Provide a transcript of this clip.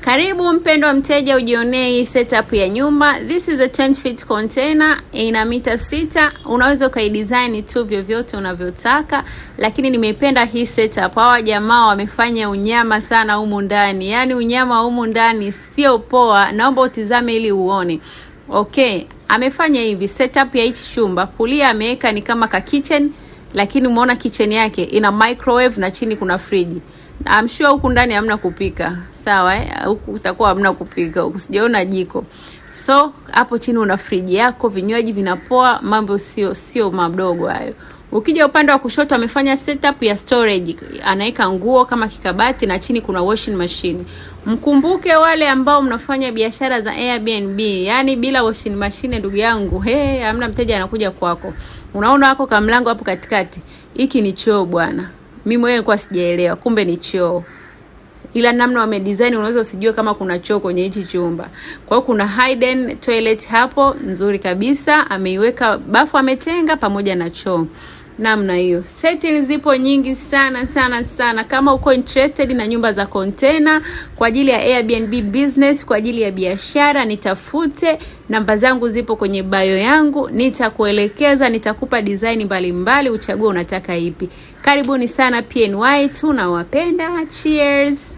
Karibu mpendwa mteja, ujionee hii setup ya nyumba. This is a 20 feet container, ina mita 6. Unaweza ukaidesign tu vyovyote unavyotaka, lakini nimeipenda hii setup. Hawa jamaa wamefanya unyama sana humu ndani, yaani unyama humu ndani sio poa. Naomba utizame ili uone. Okay, amefanya hivi setup ya hichi chumba. Kulia ameweka ni kama ka kitchen, lakini umeona kitchen yake ina microwave na chini kuna friji. I'm sure huku ndani hamna kupika. Sawa eh? Huku utakuwa hamna kupika. Huku sijaona jiko. So hapo chini una friji yako, vinywaji vinapoa, mambo sio madogo hayo. Ukija upande wa kushoto amefanya setup ya storage, anaweka nguo kama kikabati na chini kuna washing machine. Mkumbuke wale ambao mnafanya biashara za Airbnb, yani bila washing machine ndugu yangu, he, hamna mteja anakuja kwako. Unaona wako kamlango hapo katikati. Hiki ni choo bwana. Mimi mwenyewe nilikuwa sijaelewa, kumbe ni choo. Ila namna wame design unaweza usijue kama kuna choo kwenye hichi chumba. Kwa hiyo kuna hidden toilet hapo nzuri kabisa, ameiweka bafu ametenga pamoja na choo. Namna hiyo. Setting zipo nyingi sana sana sana. Kama uko interested na nyumba za container kwa ajili ya Airbnb business, kwa ajili ya biashara, nitafute. Namba zangu zipo kwenye bio yangu, nitakuelekeza, nitakupa design mbalimbali, uchague unataka ipi. Karibuni sana PNY, tunawapenda. Cheers.